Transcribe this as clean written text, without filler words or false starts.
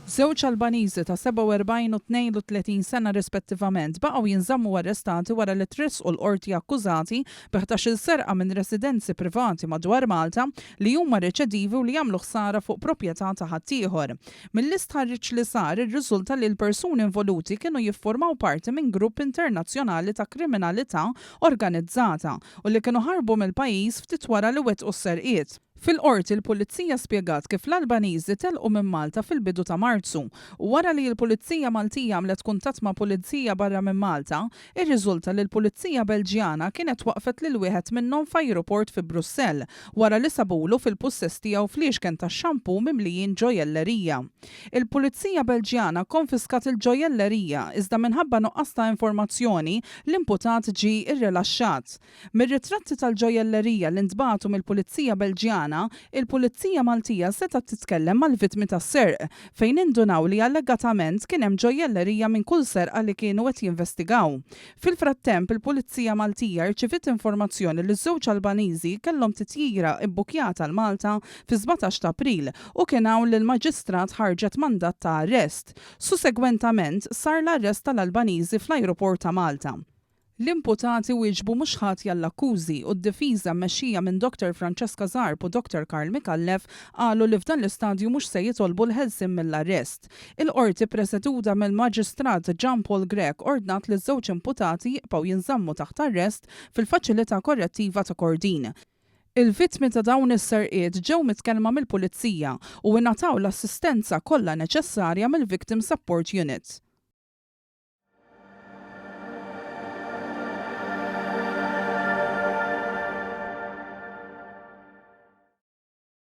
Żewġ Albaniżi ta' 47 u 32 sena rispettivament baqgħu jinżammu arrestati wara li tressqu l-Qorti akkużati bi ħdax-il serqa minn residenzi privati madwar Malta li huma reċedivi u li jagħmlu ħsara fuq proprjetà ta' ħaddieħor. Mill-istħarriġ li sar irriżulta li l-persuni involuti kienu jiffurmaw parti minn grupp internazzjonali ta' kriminalità organizzata u li kienu ħarbu mill-pajjiż ftit wara li wettqu s-serqiet. Fil-Qorti l-Pulizija spjegat kif l-Albaniżi telqu minn Malta fil-bidu ta' Marzu u wara li l-Pulizija Maltija għamlet kuntatt ma' Pulizija barra minn Malta, irriżulta li l-Pulizija Belġjana kienet waqqfet lil wieħed minnhom f'ajruport fi Brussell wara li sabulu fil-pussess tiegħu fliexken tax-shampoo mimlijin ġojellerija. Il-Pulizija Belġjana kkonfiskat il-ġojellerija iżda minħabba nuqqas ta' informazzjoni l-imputat ġie rrilaxxat. Mir-ritratti tal-ġojellerija li ntbagħtu mill-Pulizija Belġjana, il-Pulizija Maltija setgħet titkellem mal-vittmi tas-serq, fejn indunaw li allegatament kien hemm ġojjellerija minn kull serqa li kienu qed jinvestigaw. Fil-frattemp, il-Pulizija Maltija rċiviet informazzjoni li żewġ Albaniżi kellhom titjira bbukkjata għal Malta fis-17 ta' April u kien hawn li l-Maġistrat ħarġet mandat ta' arrest. Sussegwentament, sar l-arrest tal-Albaniżi fl-ajruport ta' Malta. L-imputati wieġbu mhux ħatja għall-akkużi u d-difiża mmexxija minn Dr Francesca Zarb u Dr Karl Micallef qalu li f'dan l-istadju mhux se jitolbu l-ħelsien mill-arrest. Il-Qorti preseduta mill-Maġistrat Jean Paul Grech ordnat li ż-żewġ imputati jibqgħu jinżammu taħt arrest fil-Faċilità Korrettiva ta' Kordin. Il-vittmi ta' dawn is-serqiet ġew mitkellma mill-Pulizija u ingħataw l-assistenza kollha neċessarja mill-Victim Support Unit.